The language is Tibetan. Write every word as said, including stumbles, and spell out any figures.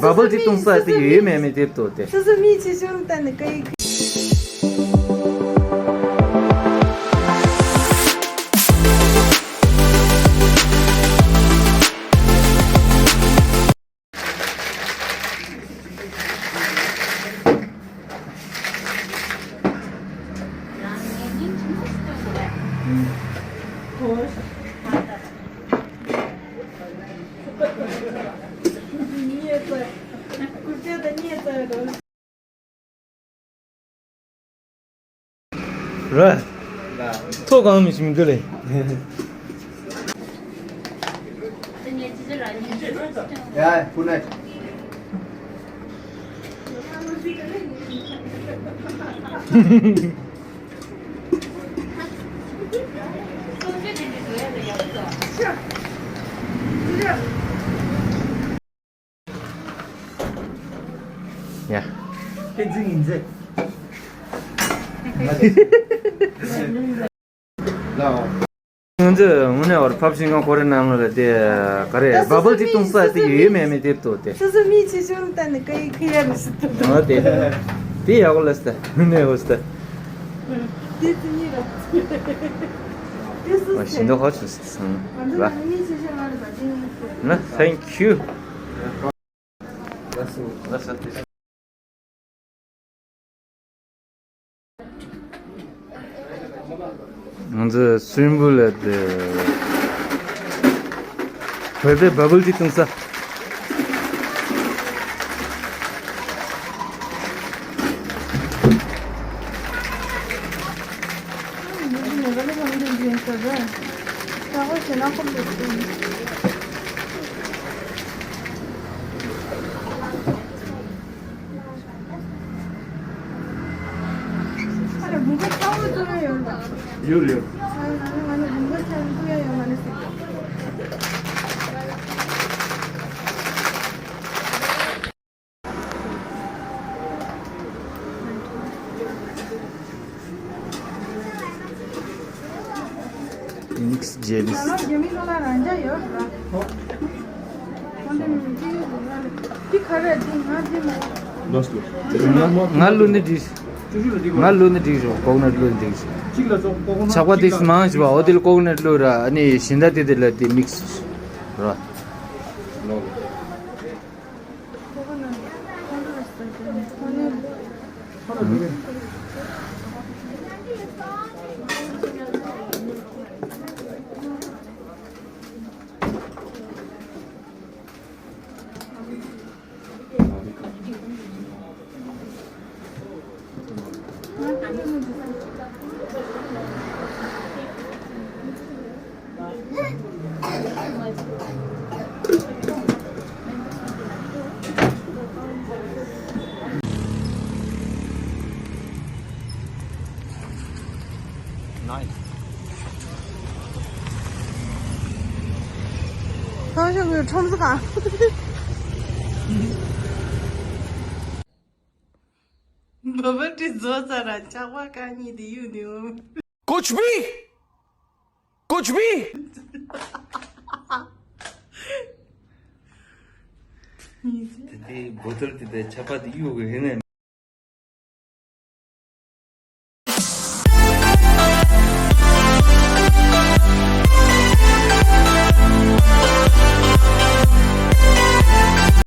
བ་བལ་ཏི་བཏུང་ས་དེ་ཡོད་མེད་མེད་དེབ་ཏོ་དེ། སོ་སོ་མི་ཆེ་ཆུང་ལ་ལྟ་ནས་སྐད་ཡིག་ར། ཐོག་གང་མི་ཞིག་མི་འདུག་ལེ། ཡ། good night། ཡ། བསྟན་འཛིན་ཡིན་ཟེར། ང་ཚོས་དངོས་གནས་བར་ཕབ་ཤིང་ཁང་ཁོ་རེ་ནང་ལ་དེ་ག་རེ་བ་བལ་ཏི་བཏུང་ས་དེ་ཡོད་མེད་མེད་དེབ་ཏོ་དེ། སོ་སོ་མི་ཆེ་ཆུང་ལ་ལྟ་ནས་སྐད་ཡིག་ཁི་ཡ་རུ་སི་ཏོ། ཨ་དེ། དེ་ཡག་པོ་ལ་སྟ་དངོས་གནས་འོ་སྟ། དེ་ཙི་ཉི་ར། དེ་སུ་ཨ་ཤིན་ཏུ་ཧོ་ཆུ་སི་སང་ང་ཚོ་ལ། ནང་མི་ཆེ་ཆུང་ལ་ལ་བ་ཅིང་ཡིན་སི། ན། thank you། ང་ཚོ་སུན་པུ་ལ་དེ་བོད་པའི་བ་བལ་ཏི་བཏུང་ས། ཡོད་ཡོད། Phoenix James། ང་བླུགས་ནི་འགྲིག་ང་བླུགས་ནི་འགྲིག་རོ། ཀོ་ཀོ་ནཊ་བླུགས་ནི་འགྲིག་ཆག་པ་དེ་མང་ཞིག་པ་འོ་དེ་ལ་ཀོ་ཀོ་ནཊ་བླུགས་ར། ཨ་ནི་ཤིང་རྟ་དེ་དེ་ལ་དེ་མིག་སི་ར། ཁང་ཤང་གི་ཁྲོམ་ས་གང་། བ་བལ་ཏི་བཟོ་ཚར་ར་ཆག་པ་གང་ཉིད་དེ་གཡུག་ནས་འོང་། कुछ भी कुछ भी དེ་དེའི་བོ་ཏལ་དེ་དེ་ཆག་པ་དེ་གཡུག་གི་ཡིན་ནས་